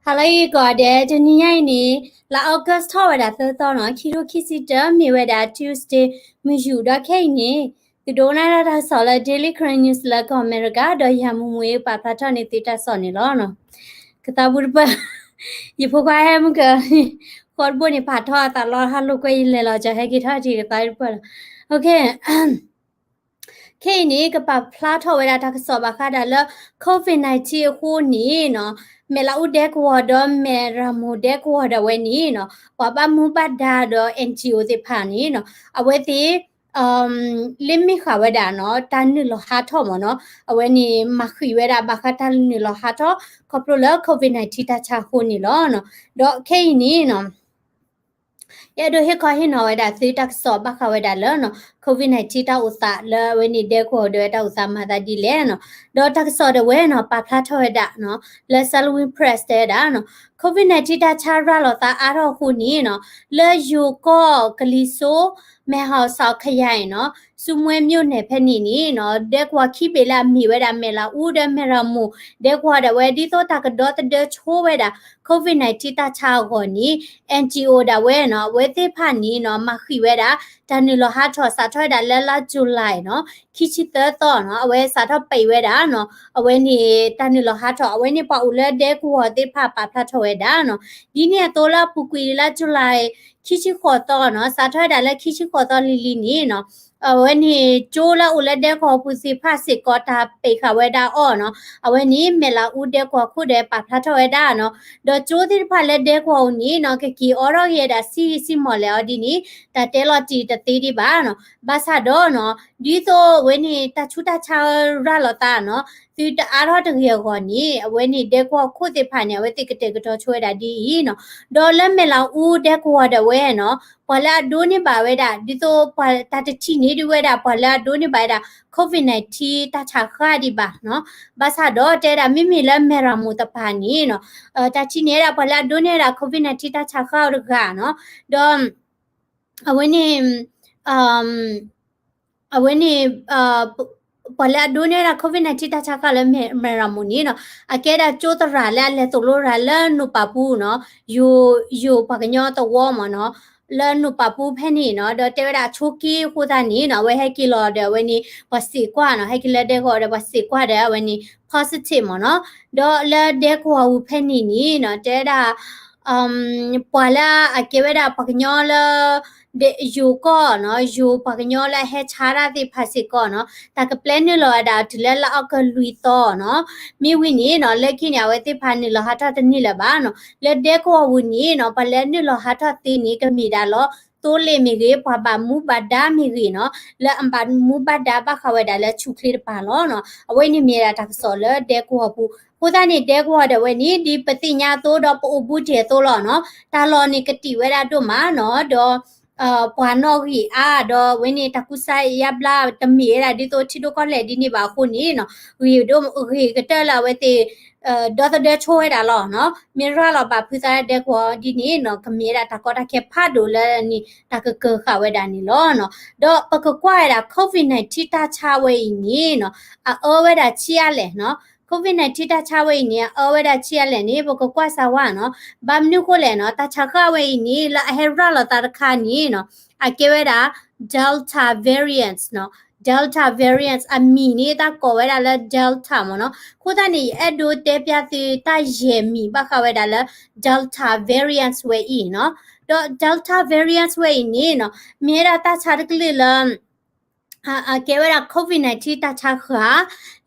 ဟါလၢအဂ့ၤကိးဂၤဒဲး, တနံၤညါအံၤန့ၣ် လါ August ထီၣ်ဝဲဒၣ်သၢသီနီၤ, ခံထိခံဆံတၢ မ့ၢ်ဝဲဒၣ် Tuesday မုၢ်ယူာ်ဒီးခဲအံၤန့ၣ် သုဒိးနၣ်ရတၢ်ကစီၣ်လၢ Daily Karen News လၢကီၢ်အမဲရကၤ ဒီးယၤမူမူအံၤပာ်ဖျါထီၣ်န့ၢ်သုတၢ်ကစီၣ်န့ၣ်လီၤ. ကသးပူတပၢၢ်, ယဖိခွါဟဲမုၢ်က, ဃီတဘိန့ၣ် ပာ်ထီၣ်အသးလီၤ ဟါလိာ်ကွဲ ယလဲၤလီၤကီး ဟဲက့ၤထီၣ်ထံးကသးတပၢၢ်လီၤ. ခဲအံၤန့ၣ် ကပာ်ဖျါထီၣ်ဝဲဒၣ်တၢ်ကစီၣ်ဘၣ်ဃးဒၣ်လၢ COVID nineteen အဃိန့ၣ်နီၤ, မဲၢ်လးအူဒဲကဝီၤဒီးမဲၢ်ရၤမိၢ်ဒဲကဝီၤဒၣ်ဝဲန့ၣ်နီၤ, ပှၤဘၣ်မူဘၣ်ဒါဒီး NGO သ့ၣ်တဖၣ်န့ၣ်နီၤ, အဝဲသ့ၣ် လ့မ့ၢ်ဃာ်ဝဲဒၣ်နီၤ တၢ်နုာ်လီၤဟးထီၣ်မ့ၢ်နီၤ, အဝဲန့ၣ်မၤဃံးဝဲဒၣ်ဘၣ်ဃးတၢ်နုာ်လီၤဟးထီၣ် ခီဖျိလၢ COVID nineteen တၢ်ဆါအဃိန့ၣ်လီၤ. ဒီးခဲအံၤန့ၣ်နီၤ ယအဲၣ်ဒိးဟ့ၣ်ခီဟ့ၣ်နီၤဝဲဒၣ်သုတၢ်ကစီၣ်ဘၣ်ဃးဝဲဒၣ်လၢနီၤ COVID nineteen တၢ်အိၣ်သးလၢအဝဲန့ၣ်ဒဲကဝီၤဒၣ်ဝဲတၢ်အိၣ်သးမၤသးဒ်လဲၣ်နီၤ, ဒီးတၢ်ကစီၣ်ဒၣ်ဝဲနီၤ ပာ်ဖျါထီၣ်ဝဲဒၣ်နီၤ လၢ Salween Press တဲဝဲဒၣ်နီၤ COVID nineteen တၢ်ဆါရၤလီၤသးအါထီၣ်အဃိန့ၣ်နီၤ, လၢယိၤကီၢ်ကလံၤစိ မဲၢ်ဟီၣ်စီၣ်ခယၤအံၤနီၤ ဆူမွဲမြို့နယ် ဖဲန့ၣ်န့ၣ်နီၤ ဒဲကဝီၤခံဘ့ၣ်လၢအမ့ၢ်ဝဲဒၣ်မဲၢ်လးအူဒီးမဲၢ်ရၤမိၢ် ဒဲကဝီၤဒၣ်ဝဲ ဒ်သိးတၢ်ကဒီသဒၢဆိဝဲဒၣ် COVID nineteen တၢ်ဆါအဂီၢ်န့ၣ် NGO ဒၣ်ဝဲနီၤ အဝဲသ့ၣ်တဖၣ်န့ၣ်နီၤ မၤဃံးဝဲဒၣ် တၢ်နုာ်လီၤဟးထီၣ် စးထီၣ်ဝဲဒၣ်လၢလါ July နီၤ ခံဆံသၢသီနီၤ အဝဲစးထီၣ်ပံးဝဲဒၣ်နီၤ အဝဲန့ၣ်တၢ်နုာ်လီၤဟးထီၣ် အဝဲန့ၣ်ပှၤအိၣ်လၢဒဲကဝီၤသ့ၣ်တဖၣ်ပာ်ဖျါထီၣ်ဝဲဒၣ်နီၤ, ဒ်န့ၣ်အသိးလၢအပူၤကွံာ်လါ July ခံဆံဃိးသီနီၤ စးထီၣ်ဝဲဒၣ်လၢခံဆံဃိးသီလံၤလံၤန့ၣ်နီၤ အဝဲန့ၣ် ကၠိလၢအအိၣ်လၢဒဲကဝီၤပူၤသ့ၣ်တဖၣ်စ့ၢ်ကီး တၢ်ပံးဃာ်ဝဲဒၣ်အီၤနီၤ, အဝဲန့ၣ် မဲၢ်လးအူဒဲကဝီၤခိၣ်ဒီးပာ်ဖျါထီၣ်ဝဲဒၣ်နီၤ, ဒီးကၠိသ့ၣ်တဖၣ်လၢဒဲကဝီၤအူၤန့ၣ်နီၤ ကက့ၤအိးထီၣ်က့ၤဝဲဒၣ်ဆံးဆံးမီၢ်လဲၣ်အီၤဒ်န့ၣ် တၢ်တဲလီၤတံၢ်တသ့ဒံးဘၣ်နီၤ, ဘၣ်ဆၣ်ဒီးနီၤ ဒ်သိးအဝဲန့ၣ် တၢ်ဆူးတၢ်ဆါရၤလီၤသးနီၤ သုတအါထီၣ်တဂ့ၤအဂီၢ်န့ၣ် အဝဲန့ၣ်ဒဲကဝီၤခိၣ်သ့ၣ်တဖၣ်န့ၣ် အဝဲသ့ၣ်ကတဲာ်ကတီၤဆိဝဲဒၣ်ဒ်အံၤနီၤ, ဒီးလၢမဲၢ်လးအူဒဲကဝီၤဒၣ်ဝဲနီၤ ပှၤလၢအဒိးန့ၢ်ဘၣ်ဝဲဒၣ် ဒ်သိးပှၤတၢ်တထံၣ်န့ၢ်ဒံးဝဲဒၣ် ပှၤလၢအဒိးန့ၢ်ဘၣ်ဝဲဒၣ် COVID nineteen တၢ်ဆါဃၢ်ဒံးဘၣ်နီၤ, ဘၣ်ဆၣ်ဒီးတဲဒၣ်မ့မ့ၢ်လၢမဲၢ်ရၤမိၢ်တပၤန့ၣ်နီၤ တၢ်ထံၣ်န့ၢ်ဝဲဒၣ်ပှၤလၢအဒိးန့ၢ်ဝဲဒၣ် COVID nineteen တၢ်ဆါဃၢ်အီၤတဂၤနီၤ, ဒီး အဝဲန့ၣ် အဝဲန့ၣ် ပှၤလၢအဒိးန့ၢ်ဝဲဒၣ် COVID nineteen တၢ်ဆါဃၢ်လၢမဲၢ်ရၤမိၢ်န့ၣ်နီၤ အကဲဒၣ်ကၠိသရၣ်လၢအလဲၤသိၣ်လိရၤလၢနိၣ်ပၤပူၤနီၤ, ယိၤ ယိၤပှၤကညီသဝီမ့ၢ်နီၤ, လၢနိၣ်ပၤပူၤဖဲန့ၣ်နီၤ, ဒီးတဲဝဲဒၣ်အဆိက့ဃိသတးန့ၣ်နီၤ အဝဲဟဲက့ၤလီၤဒီးအဝဲန့ၣ် ပှၤစံးကွၢ်နီၤ, ဟဲက့ၤလၢဒဲကဝီၤဒီးပှၤစံးကွၢ်ဒီးအဝဲန့ၣ် positive မ့ၢ်နီၤ, ဒီးလၢဒဲကဝီၤပူၤဖဲန့ၣ်န့ၣ်နီၤ တဲဝဲဒၣ် ပှၤလၢအကဲဝဲဒၣ်ပှၤကညီလၢ ယိၤကီၢ်နီၤ, ယိၤပှၤကညီလၢအဟဲဆါတၢ်သ့ၣ်တဖၣ်စ့ၢ်ကီးနီၤ, တၢ်ကပျဲနုာ်လီၤဝဲဒၣ်တုၤလၢလါအီကူးလွံၢ်သီနီၤ, မ့ၢ်ဝံၤန့ၣ်နီၤ လၢခံန့ၣ် အဝဲသ့ၣ်တဖၣ်နုာ်လီၤဟးထီၣ်တန့ၢ်လၢၤဘၣ်နီၤ, လၢဒဲကဝီၤပူၤန့ၣ်နီၤ ပှၤလၢနုာ်လီၤဟးထီၣ်သ့န့ၣ် ကမ့ၢ်ဒၣ်လီၤ သိလ့ၣ်မ့ၢ်ဂ့ၤ, ပှၤဘၣ်မူဘၣ်ဒါမ့ၢ်ဂ့ၤနီၤ, လၢအဘၣ်မူဘၣ်ဒါဘၣ်ဃးဝဲဒၣ်လၢဆူၣ်ချ့တပၤလီၤနီၤ, အဝဲန့ၣ်မ့ၢ်ဝဲဒၣ်တၢ်ကစီၣ်လၢဒဲကဝီၤပူၤ, အဃိသတးန့ၣ် ဒဲကဝီၤဒၣ်ဝဲန့ၣ် ဒ်ပသ့ၣ်ညါအသိးဒီးပအိၣ်ဘူးတ့ၢ်အသိးလီၤနီၤ, တၢ်လီၢ်န့ၣ်ကတံာ်ဝဲဒၣ်ဒိၣ်မးနီၤ, ဒီး ပှၤနီၣ်ဂံၢ်အါ ဒီးအဝဲန့ၣ် တၢ်ကူစါယါဘျါတမ့ၢ်ဝဲဒၣ်ဒ်သိးထံဒိၣ်ကီၢ်လဲၢ်ဒ်န့ၣ်ဘၣ်အဃိန့ၣ်နီၤ, ဂ့ၤဒိၣ်ဂ့ၤကတၢၢ်လၢအဝဲသ့ၣ် ဒီသဒၢဆိဝဲဒၣ်လီၤနီၤ, မ့ၢ်ရၤလီၤဘၣ်ဖုးသးဒဲကဝီၤဒ်န့ၣ်နီၤ, ကမ့ၢ်ဝဲဒၣ်တၢ်ကီတၢ်ခဲဖးဒိၣ်လၢန့ၣ် တၢ်ကကၢၤဃာ်ဝဲဒၣ်န့ၣ်လီၤနီၤ, ဒီးပကကွၢ်ဝဲဒၣ် COVID nineteen တၢ်ဆါဝဲအံၤန့ၣ်နီၤ, အအၢဝဲဒၣ်ဆံးအါလဲၣ်နီၤ, COVID nineteen တၢ်ဆါဝဲအံၤန့ၣ် အအၢဝဲဒၣ်ဆံးအါလဲၣ်န့ၣ် ပကကွၢ်စၢၤဝဲနီၤ, ဘၣ်မနုၤဃိလဲၣ်နီၤ, တၢ်ဆါဃၢ်ဝဲအံၤန့ၣ် လၢအဟဲရၤလီၤသးတခါန့ၣ်နီၤ, အကဲဝဲဒၣ် Delta variant နီၤ, Delta variant အမံၤန့ၣ် တၢ်ကိးဝဲဒၣ်လၢ Delta မ့ၢ်နီၤ, အဃိသတးန့ၣ် ယအဲၣ်ဒိးတဲပျၢ်သုတၢ်ယဲၢ်မံၤဘၣ်ဃးဝဲဒၣ်လၢ Delta variant ဝဲအံၤနီၤ, ဒီး Delta variant ဝဲအံၤန့ၣ်နီၤ, မ့ၢ်ဝဲဒၣ်တၢ်ဆါတကလုာ်လၢ အကဲဝဲဒၣ် COVID nineteen တၢ်ဆါဃၢ်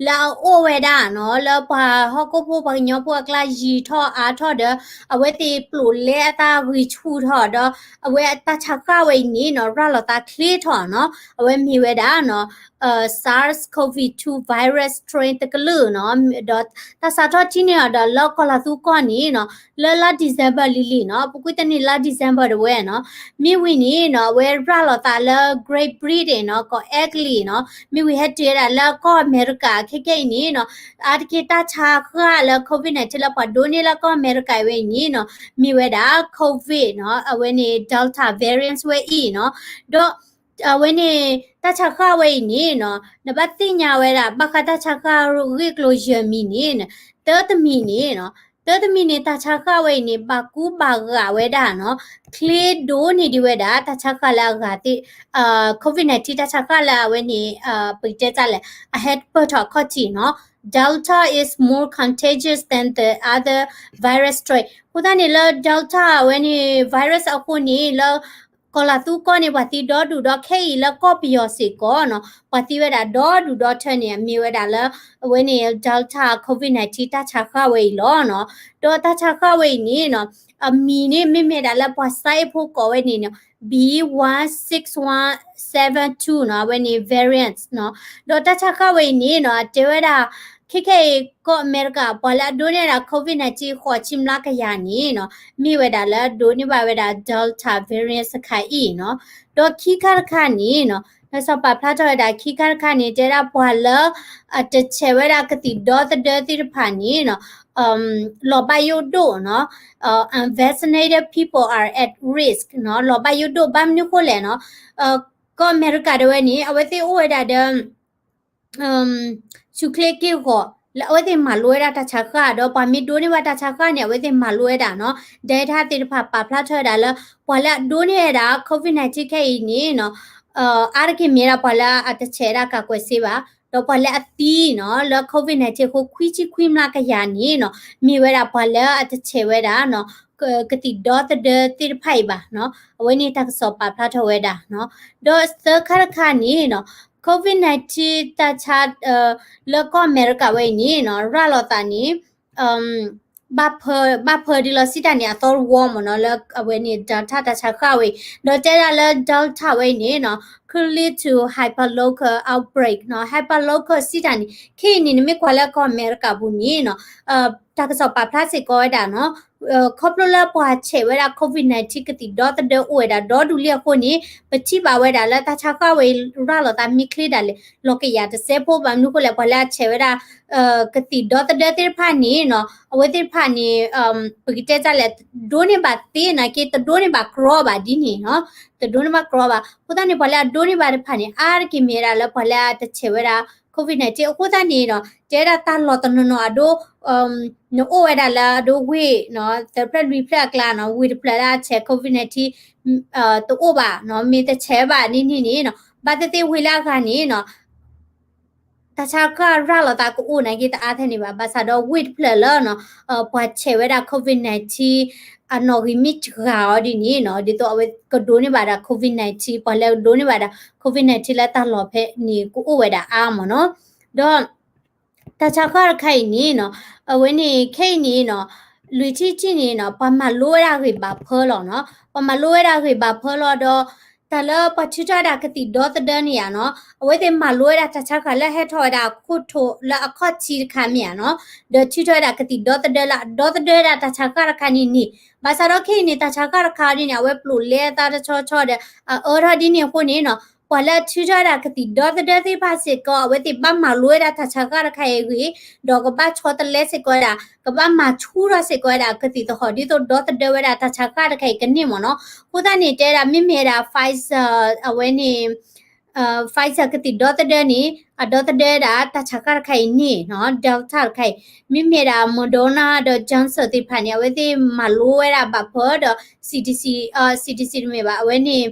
လၢအအိၣ်ဝဲဒၣ်နီၤ, လၢပှၤဟီၣ်ခိၣ်ဖိပှၤကညီဖိအကျါယံာ်ထီၣ်အါထီၣ်ဒီး အဝဲသ့ၣ်ပျိာ်လဲအသးဂံၢ်ဆူၣ်ထီၣ်ဒီး အဝဲတၢ်ဆါဃၢ်ဝဲအံၤန့ၣ်နီၤ ရၤလီၤသးချ့ထီၣ်နီၤ, အဝဲမ့ၢ်ဝဲဒၣ် SARS-CoV two virus strain တကလုာ်နီၤ, ဒီးတၢ်စးထီၣ်ထံၣ်န့ၢ်အီၤဒီး လၢကီၢ်လၤသူကီၢ်န့ၣ်နီၤ, လၢလါ December လံၤလံၤနီၤ, ပူၤကွံာ်တနံၣ်လါ December တဝဲနီၤ, မ့ၢ်ဝံၤန့ၣ်နီၤ အဝဲရၤလီၤသးလၢ Great Britain နီၤ, ကီၢ်အဲကလံးနီၤ, မ့ၢ်ဝံၤဟဲတုၤဝဲဒၣ်လၢကီၢ်အမဲရကၤ ခဲကနံၣ်အံၤန့ၣ်နီၤ, အါတက့ၢ်တၢ်ဆါဃၢ်လၢ COVID nineteen လၢပှၤဒိးန့ၢ်လၢကီၢ်အမဲရကၤဝဲအံၤန့ၣ်နီၤ, မ့ၢ်ဝဲဒၣ် COVID နီၤ, အဝဲန့ၣ် Delta variant ဝဲအံၤနီၤ, ဒီး အဝဲန့ၣ် တၢ်ဆါဃၢ်ဝဲအံၤန့ၣ်နီၤ, နဘၣ်သ့ၣ်ညါဝဲဒၣ် ဘၣ်ဃးတၢ်ဆါဃၢ်ဂ့ၢ်ကျိၤယဲၢ်မံၤန့ၣ်, တၢတမံၤန့ၣ်နီၤ, တၢ်တမံၤန့ၣ် တၢ်ဆါဃၢ်ဝဲအံၤန့ၣ် ဘၣ်ကူဘၣ်ဂာ်ဝဲဒၣ်နီၤ, ချ့ဒိၣ်န့ၢ်ဒံးဝဲဒၣ် တၢ်ဆါဃၢ်လၢအဂၤသ့ၣ်, COVID nineteen တၢ်ဆါဃၢ်လၢအဝဲန့ၣ် ပကတဲတၢ်လဲၣ် အဟဲပၢၢ်ထီၣ်အခီၣ်ထံးနီၤ, Delta is more contagious than the other virus strain. အဃိသတးန့ၣ်လၢ Delta အဝဲန့ၣ် virus အဃိန့ၣ် လၢ ကီၢ်လၤသူကီၢ်န့ၣ် ပှၤသံဒီဒူၣ်ဒီး ခဲအံၤလၢကီၢ်ပယီၤစ့ၢ်ကီးနီၤ ပှၤသံဝဲဒၣ်ဒီဒူၣ်ဒီထၢန့ၣ် အမ့ၢ်ဝဲဒၣ်လၢ အဝဲန့ၣ် Delta COVID nineteen တၢ်ဆါဃၢ်ဝဲအံၤလီၤနီၤ. ဒီးတၢ်ဆါဃၢ်ဝဲအံၤန့ၣ်နီၤ အမံၤန့ၣ်မ့မ့ၢ်ဒၣ်လၢပှၤစဲအ့ၣ်ဖိကိးဝဲန့ၣ်နီၤ B one six one seven two နီၤ အဝဲန့ၣ် variant နီၤ. ဒီးတၢ်ဆါဃၢ်ဝဲအံၤန့ၣ်နီၤ အတဲဝဲဒၣ် ခဲခဲအံၤ ကီၢ်အမဲရကၤ ပှၤလၢအဒိးန့ၢ်ဝဲဒၣ် COVID nineteen ဃိးဆံမျးကယၤန့ၣ်နီၤ မ့ၢ်ဝဲဒၣ်လၢဒိးန့ၢ်ဘၣ်ဝဲဒၣ် Delta variant တခါအံၤနီၤ. ဒီးခံခါတခါန့ၣ်နီၤ တၢ်ကစီၣ်ပာ်ဖျါထီၣ်ဝဲဒၣ် ခံခါတခါန့ၣ် တဲဒၣ်ပှၤလၢ အတဆဲးဝဲဒၣ်ကသံၣ်ဒီသဒၢသ့ၣ်တဖၣ်န့ၣ်နီၤ လီၤဘၣ်ယိၣ်ဒိၣ်နီၤ unvaccinated people are at risk နီၤ လီၤဘၣ်ယိၣ်ဒိၣ် ဘၣ်မနုၤဃိလဲၣ်နီၤ ကီၢ်အမဲရကၤဒၣ်ဝဲန့ၣ် အဝဲသ့ၣ်အိၣ်ဝဲဒၣ်ဒီး ဆူၣ်ချ့က့ၢ်ဂီၤ လၢအဝဲသ့ၣ်မၤလိဝဲဒၣ်တၢ်ဆါဃၢ် ဒီးပှၤမ့ၢ်ဒိးန့ၢ်ဘၣ်တၢ်ဆါဃၢ်န့ၣ် အဝဲသ့ၣ်မၤလိဝဲဒၣ်နီၤ ဒဲးထၣ်သ့ၣ်တဖၣ်ပာ်ဖျါထီၣ်ဝဲဒၣ်လၢ ပှၤလၢအဒိးန့ၢ်ဝဲဒၣ် COVID nineteen ခဲအံၤန့ၣ်နီၤ အါတက့ၢ်မ့ၢ်ဒၣ်ပှၤလၢအတဆဲးဝဲဒၣ်ကၢ်ကွဲးစ့ဘၣ် ဒီးပှၤလၢအသံနီၤ လၢ COVID nineteen အဃိ ခွံဆံခွံမျးကယၤန့ၣ်နီၤ မ့ၢ်ဝဲဒၣ်ပှၤလၢအတဆဲးဝဲဒၣ်နီၤ ကသံၣ်ဒီသဒၢသ့ၣ်တဖၣ်အံၤဘၣ်နီၤ အဝဲန့ၣ်တၢ်ကစီၣ်ပာ်ဖျါထီၣ်ဝဲဒၣ်နီၤ. ဒီးသၢခါတခါန့ၣ်နီၤ COVID nineteen တၢ်ဆါ လၢကီၢ်အမဲရကၤဝဲအံၤန့ၣ်နီၤ ရၤလီၤသးန့ၣ် ဘၣ်ဖၢ ဘၣ်ဖၢဒ်လီၤစံးတၢ်န့ၣ် အသီတဝီမ့ၢ်နီၤ လၢအဝဲန့ၣ် Delta တၢ်ဆါဃၢ်ဝဲအံၤ ဒီးတဲဒၣ်လၢ Delta ဝဲအံၤန့ၣ်နီၤ could lead to hyperlocal outbreak နီၤ hyperlocal စံးတၢ်န့ၣ် ခဲအံၤန့ၣ် နမ့ၢ်ကွၢ်လၢကီၢ်အမဲရကၤပူၤန့ၣ်နီၤ တၢ်ကစီၣ်ပာ်ဖျါစ့ၢ်ကီးဝဲဒၣ်နီၤ ခီဖျိလၢပှၤဆဲးဝဲဒၣ် COVID nineteen ကသံၣ်ဒီသဒၢအိၣ်ဝဲဒၣ်ဒီဒူၣ်လံအဃိန့ၣ် ပထံၣ်ဘၣ်ဝဲဒၣ်လၢတၢ်ဆါဃၢ်ဝဲအံၤ ရၤလီၤသးမ့ၢ်ချ့ဒၣ်လဲာ် လီၤကယၤတစဲးဖိ ဘၣ်မနုၤဃိလဲၣ် ပှၤလၢအဆဲးဝဲဒၣ် ကသံၣ်ဒီသဒၢသ့ၣ်တဖၣ်န့ၣ်နီၤ အဝဲသ့ၣ်တဖၣ်န့ၣ် ပကတဲတၢ်လဲၣ် ဒိးန့ၢ်ဘၣ်သ့နာ်က့ တဒိးန့ၢ်ဘၣ်ကြီဘၣ်ဒ်န့ၣ်နီၤ တဒိးန့ၢ်ဘၣ်ကြီဘၣ် အဃိသတးန့ၣ် ပှၤလၢအဒိးန့ၢ်ဘၣ်တဖၣ်န့ၣ် အါတက့ၢ်မ့ၢ်ဝဲဒၣ်လၢပှၤလၢအတဆဲးဝဲဒၣ် COVID nineteen အဃိသတးန့ၣ်နီၤ တဲဒၣ်တၢ်လီၢ်တနီၤနီၤအဒိ နအိၣ်ဝဲဒၣ်လၢအဒိဝ့ၢ်နီၤ သၢဖျၢၣ်လွံၢ်ဖျၢၣ်အကျါနီၤ ဝ့ၢ်တဖျၢၣ်လၢအဆဲး COVID nineteen တအိၣ်ဘၣ်နီၤ မ့ၢ်တဆဲးဘၣ်ဒ်န့ၣ်န့ၣ်နီၤ ဘၣ်သ့ၣ်သ့ၣ်ဝ့ၢ်လၢအဂၤန့ၣ်နီၤ တၢ်ဆါဃၢ်ရၤလီၤသးကအိၣ်နာ်က့ တအါထဲန့ၣ်ဘၣ် ဘၣ်ဆၣ်ဒီးဝ့ၢ်တဖျၢၣ်လၢနီၤ ပှၤဆဲးဝဲဒၣ် COVID nineteen အနီၣ်ဂံၢ်မ့ၢ်စှၤအီၤဒ်န့ၣ်နီၤ ဒ်သိးအဝဲကဒိးန့ၢ်ဘၣ်ဒၣ် COVID nineteen ပှၤလၢကဒိးန့ၢ်ဘၣ်ဒၣ် COVID nineteen လၢတၢ်လီၢ်ဖဲန့ၣ် ကအိၣ်ဝဲဒၣ်အါမ့ၢ်နီၤ ဒီး တၢ်ဆါဃၢ်တခါအံၤန့ၣ်နီၤ အဝဲန့ၣ် ခဲအံၤန့ၣ်နီၤ လွံၢ်ထံၣ်တထံၣ်န့ၣ်နီၤ ပှၤမၤလိဝဲဒၣ်ဂ့ၢ်ဘၣ်ဖၢလီၤနီၤ ပှၤမၤလိဝဲဒၣ်ဂ့ၢ်ဘၣ်ဖၢလီၤဒီး တၢ်လၢပှၤထုးထီၣ်ဝဲဒၣ်ကသံၣ်ဒီသဒၢန့ၣ်ဧါနီၤ အဝဲသ့ၣ်မၤလိဝဲဒၣ်တၢ်ဆါဃၢ်လၢဟဲထီၣ်ဝဲဒၣ်အခိၣ်ထိးလၢအခီၣ်ထံးတခါမ့ၢ်ဧါနီၤ ဒီးထုးထီၣ်ဝဲဒၣ်ကသံၣ်ဒီသဒၢလၢအဒီသဒၢဝဲဒၣ်တၢ်ဆါဃၢ်တခါန့ၣ်န့ၣ် ဘၣ်ဆၣ်ဒီးခဲအံၤန့ၣ် တၢ်ဆါဃၢ်တခါအံၤန့ၣ် အဝဲပျိာ်လဲအသးတဆီဆီဒီး အအၢထီၣ်ဒ်န့ၣ်အဃိန့ၣ်နီၤ ပှၤလၢအထုးထီၣ်ဝဲဒၣ်ကသံၣ်ဒီသဒၢသ့ၣ်တဖၣ်စ့ၢ်ကီး အဝဲသ့ၣ်ဘၣ်မၤလိဝဲဒၣ်တၢ်ဆါဃၢ်တခါအံၤအဂ့ၢ် ဒီးကဘၣ်ဆီတလဲစ့ၢ်ကီးဝဲဒၣ် ကဘၣ်မၤဆူၣ်ထီၣ်စ့ၢ်ကီးဝဲဒၣ်ကသံၣ်သဟီၣ် ဒ်သိးဒီသဒၢဝဲဒၣ်တၢ်ဆါဃၢ်တခါအံၤကန့ၢ်မ့ၢ်နီၤ အဃိသတးန့ၣ် တဲဝဲဒၣ် မ့မ့ၢ်ဝဲဒၣ် Pfizer အဝဲန့ၣ် Pfizer ကသံၣ်ဒီသဒၢန့ၣ် အဒီသဒၢဝဲဒၣ်တၢ်ဆါဃၢ်တခါအံၤန့ၣ်နီၤ Delta တခါအံၤ မ့မ့ၢ်ဒၣ် Moderna ဒီး Johnson သ့ၣ်တဖၣ်န့ၣ် အဝဲသ့ၣ်မၤလိဝဲဒၣ်ဘၣ်ဖၢဒီး CDC CDC တမ့ၢ်ဘၣ် အဝဲန့ၣ်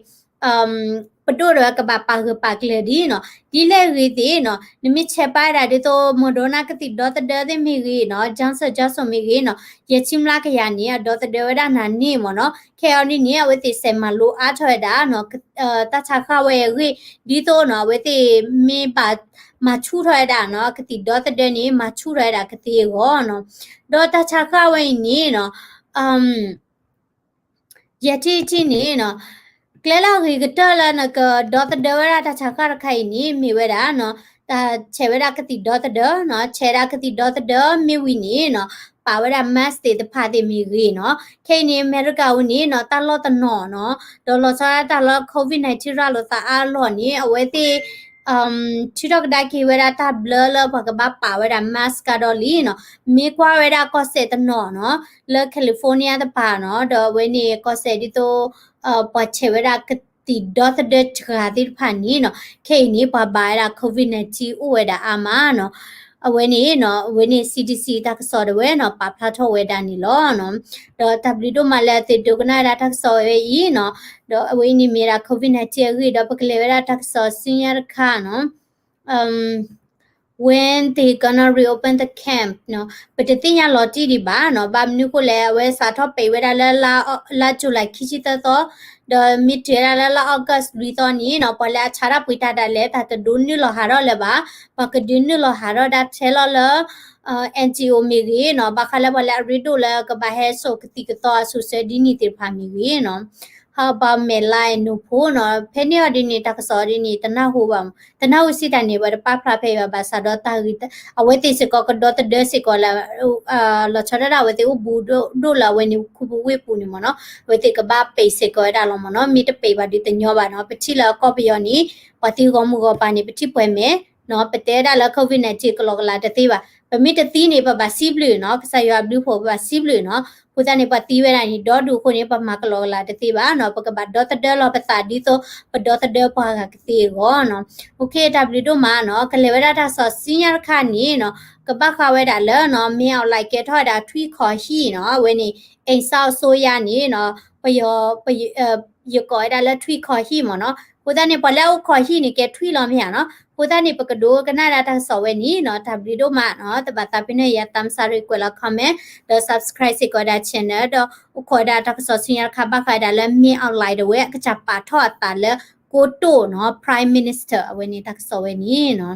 ပဒိၣ်ဒီးကဘၣ်ပာ်ဂၢၢ်ပာ်ကျၢၤဒ်နီၤ ဒ်လဲၣ်ဂ့ၤသ့ၣ်နီၤ နမ့ၢ်ဆဲးပာ်ဝဲဒၣ်ဒ်သိး Moderna ကသံၣ်ဒီသဒၢသ့ၣ်မ့ၢ်ဂ့ၤနီၤ Johnson Johnson မ့ၢ်ဂ့ၤနီၤ ယဲၢ်ဆံမျးကယၤန့ၣ် အဒီသဒၢဝဲဒၣ်နၤန့ၣ်မ့ၢ်နီၤ ခဲအံၤဒ်န့ၣ် အဝဲသ့ၣ်စဲးမၤလိအါထီၣ်ဝဲဒၣ် တၢ်ဆါဃၢ်ဝဲအဂ့ၢ် ဒ်သိးနီၤ အဝဲသ့ၣ်မ့ၢ်ဘၣ်မၤဆူၣ်ထီၣ်ဝဲဒၣ်နီၤ ကသံၣ်ဒီသဒၢန့ၣ် မၤဆူၣ်ထီၣ်ဝဲဒၣ်ကသ့အဂီၢ်နီၤ ဒီးတၢ်ဆါဃၢ်ဝဲအံၤန့ၣ်နီၤ ယဲၢ်ထံၣ်တထံၣ်န့ၣ်နီၤ ကျဲလၢအဂ့ၤကတၢၢ်လၢနကဒီသဒၢဝဲဒၣ်တၢ်ဆါဃၢ်တခါအံၤန့ၣ် မ့ၢ်ဝဲဒၣ်နီၤ တၢ်ဆဲးဝဲဒၣ်ကသံၣ်ဒီသဒၢနီၤ ဆဲးဒၣ်ကသံၣ်ဒီသဒၢမ့ၢ်ဝံၤန့ၣ်နီၤ ပာ်ဝဲဒၣ် mask သ့ၣ်တဖၣ်သ့ၣ်မ့ၢ်ဂ့ၤနီၤ ခဲအံၤန့ၣ် အမဲရကၤအူန့ၣ်နီၤ တၢ်လီၢ်တနီၤနီၤ ဒီးလီၤဆီဒၣ်တၢ်လၢ COVID nineteen ရၤလီၤသးအါလီၢ်န့ၣ် အဝဲသ့ၣ် ထုးထီၣ်ကဒါက့ၤဝဲဒၣ်တၢ်ဘျၢလၢပှၤကဘၣ်ပာ်ဝဲဒၣ် mask ကဒီးလံနီၤ မ့ၢ်ကွၢ်ဝဲဒၣ်ကီၢ်စဲၣ်တနီၤနီၤ လၢ California တပၤနီၤ ဒီးအဝဲန့ၣ်ကီၢ်စဲၣ်ဒ်သိး ပှၤဆဲးဝဲဒၣ်ကသံၣ်ဒီသဒၢစှၤသ့ၣ်တဖၣ်န့ၣ်နီၤ ခဲအံၤန့ၣ် ပှၤဘၣ်ဝဲဒၣ် COVID nineteen အိၣ်ဝဲဒၣ်အါမးနီၤ အဝဲန့ၣ်နီၤ အဝဲန့ၣ် C D C တၢ်ကစီၣ်ဒၣ်ဝဲနီၤ ပာ်ဖျါထီၣ်ဝဲဒၣ်န့ၣ်လီၤ. ဒီးတၢ်ဘျုးဒိၣ်မးလၢသုဒိကနၣ်ဝဲဒၣ်တၢ်ကစီၣ်ဝဲအံၤနီၤ, ဒီးအဝဲအံၤန့ၣ်မ့ၢ်ဒၣ် COVID nineteen အဂ့ၢ် ဒီးပကလဲၤဝဲဒၣ်တၢ်ကစီၣ်ဆူညါတခါနီၤ. When they gonna reopen the camp နီၤ, ပတသ့ၣ်ညါလီၤတံၢ်ဒံးဘၣ်နီၤ, ဘၣ်မနုၤဃိလဲၣ် အဝဲစးထီၣ်ပိတ်ဝဲဒၣ်လၢ လါ July ခံဆံသၢသီ, ဒီးမ့ၢ်တုၤဝဲဒၣ်လၢလါ August လွံၢ်သီန့ၣ်နီၤ ပှၤလၢအဆါတၢ်ပှ့ၤတၢ်ဒၣ်လဲာ် တၢ်တဒုးနုာ်လီၤဟးထီၣ်လၢၤဘၣ်, ပှၤကဒုးနုာ်လီၤဟးထီၣ်ဒၣ်ထဲလီၤလၢ N G O မ့ၢ်ဂ့ၤနီၤ, ဘၣ်ဃးလၢပှၤလၢအရ့ဒိၣ်လၢကဘၣ်ဟဲစိာ်ကသံၣ်ကသီအစိၤဆၢဒ်န့ၣ်သ့ၣ်တဖၣ်မ့ၢ်ဂ့ၤနီၤ. ဟးဘၣ်မဲာ်လါနိဖိနီၤ, ဖဲန့ၣ်အီၤဒ်န့ၣ် တၢ်ကစီၣ်ဒ်န့ၣ် တနၢ်ဟူဘၣ်, တနၢ်ဟူစံးတၢ်န့ၣ် ပတပာ်ဖျါဖဲအံၤဘၣ်, ဘၣ်ဆၣ်ဒီးတၢ်ဂ့ၢ် အဝဲသ့ၣ်စ့ၢ်ကီးကဒီသဒၢစ့ၢ်ကီးလၢ လီၤဆီဒၣ်တၢ်အဝဲသ့ၣ်အိၣ်ဘူးဒိၣ်လၢအဝဲန့ၣ်ခူပူၤဝ့ၢ်ပူၤန့ၣ်မ့ၢ်နီၤ, အဝဲသ့ၣ်ကဘၣ်ပိတ်စ့ၢ်ကီးဝဲဒၣ်လီၤမ့ၢ်နီၤ, မ့ၢ်တပိတ်ဘၣ်ဒီးတညီဘၣ်နီၤ, ပထံၣ်လၢကီၢ်ပယီၤန့ၣ် ပှၤသံဂီၢ်မုၢ်ဂီၢ်ပၤန့ၣ် ပထံၣ်ပှဲၤမဲာ်နီၤ, ပတဲဝဲဒၣ်လၢ COVID nineteen ကလီကလီတသ့ဘၣ်, ပမ့ၢ်တသံန့ၣ် ပဘၣ်စံးဘျုးနီၤ, ကစၢ်ယွၤအဘျုးအဖှိၣ် ပဘၣ်စံးဘျုးနီၤ, အဃိသတးန့ၣ် ပှၤသံဝဲဒၣ်န့ၣ် ဒီဒူၣ်အဃိန့ၣ် ပမၤကလီကလီတသ့ဘၣ်နီၤ, ပကဘၣ်ဒီသဒၢလီၤပသးဒ်သိး ပဒီသဒၢပှၤဂၤကသ့အဂီၢ်နီၤ. တၢ်ဘျုးဒိၣ်မးနီၤ, ကလဲၤဝဲဒၣ်တၢ်ကစီၣ်ဆူညါတခါန့ၣ်နီၤ, ကဘၣ်ဃးဝဲဒၣ်လၢနီၤ မင်းအောင်လှိုင် ကဲထီၣ်ဝဲဒၣ်ထွံၣ်ခီၣ်ဟံၣ်နီၤ, အဝဲန့ၣ် အိမ်စောင့်အစိုးရန့ၣ်နီၤ, ပယီၤ ယကိးဝဲဒၣ်လၢထွံၣ်ခီၣ်ဟံၣ်မ့ၢ်နီၤ, အဃိသတးန့ၣ် ပှၤလၢအအိၣ်ခီၣ်ဟံၣ်န့ၣ် ကဲထွံၣ်လီၤမ့ၢ်ဧါနီၤ, အဃိသတးန့ၣ် ပကဒိကနၣ်ဒၣ်တၢ်ကစီၣ်ဝဲန့ၣ်နီၤ, တၢ်ဘျုးဒိၣ်မးနီၤ, တဘၣ်သးပ့ၤနီၣ်ယၤ သးစရ့ ကွဲးလီၤ comment ဒီး subscribe စ့ၢ်ကီးဝဲဒၣ် channel ဒီးအိၣ်ခိးဝဲဒၣ်တၢ်ကစီၣ်ဆူညါတခါ ဘၣ်ဃးဝဲဒၣ်လၢ မင်းအောင်လှိုင် ဒၣ်ဝဲအကစၢ်ပာ်ထီၣ်အသးလၢ ကိတိာ်နီၤ Prime Minister အဝဲန့ၣ်တၢ်ကစီၣ်ဝဲန့ၣ်နီၤ.